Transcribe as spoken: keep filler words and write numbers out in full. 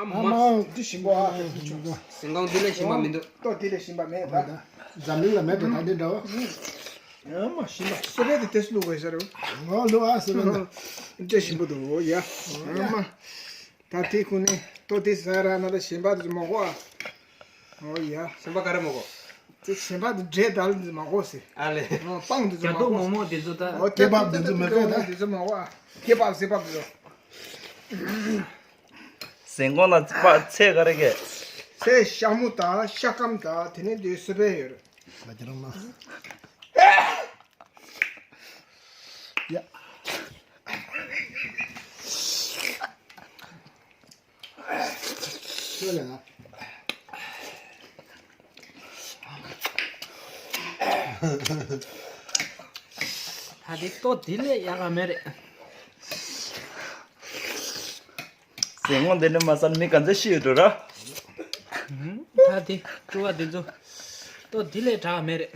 ཨ་མ། འདི་ཞིམ་པོ་ཨ། ཟིན་གོང་འདི་ལས་ཞིམ་པ་མི་འདུག་ཏོག་འདི་ལས་ཞིམ་པ་མེད་ད། འཛམ་གླིང་ལ་མེད་འགྲོ་ད་འདི་འདྲ་བ། ཨ་མ་ཞིམ་པ་སོ་པའི་དེ་ཏེས་བླུགས་དགོས་ཟེར། ཨོ་ལོ་ཨ་སོ་པའི་འདི། འདྲ་ཞིམ་པོ་འདུག་ཡ། ཨ་མ། ད་དེ་ཁུ་ནི་ཏོག་ཏེ་ཟ་ར་ན་ད་ཞིམ་པ་དེ་ཚོ་མ་གོ་ཨ། ཨོ་ཡ། ཞིམ་པ་ག་རེ་མ་གོ། དེ་ཞིམ་པ་དེ་འདྲེ་དལ་དེ་ཚོ་མ་གོ་ཟེར། ཨ་ལེ། ཨོ་སྤང་དེ་ཚོ་རྒྱ་མ་ཏོག་གོ་མོག་མོག་དེ་ཚོ་ད། ཨོ་སྐེད་པ་དེ་ཚོ་མི་དགོས་ད། དེ་ཚོ་མ་གོ་ཨ། སྐེད་པ་སེ་པ་དེ་ཚོ། ཟིན་གོང་ལ་ཚ་ཚད་ག་རེ་གས། ཚད་ཤ་མོ་དང་ཤ་སྐམ་དང་དེ་ནས་དེ་སོ་པའི་ཡོད་རེད། ལ་ཁྱེད་རང་ལ། ཡ། ཁྱོད་ལ་ན། ད་དེ་ལྟོ་དེ་ལས་ཡག་ག་མེད་རེད། ཟིན་གོང་འདི་ནི་མ་ཟ་ནི་ག་ཚོད་ཤི་ཡོད་འགྲོ་ར། ད་དེ་བཀྲུ་བ་དེ་ཚོ་ལྟོ་དེ་ལས་དྲག་མེད་རེད།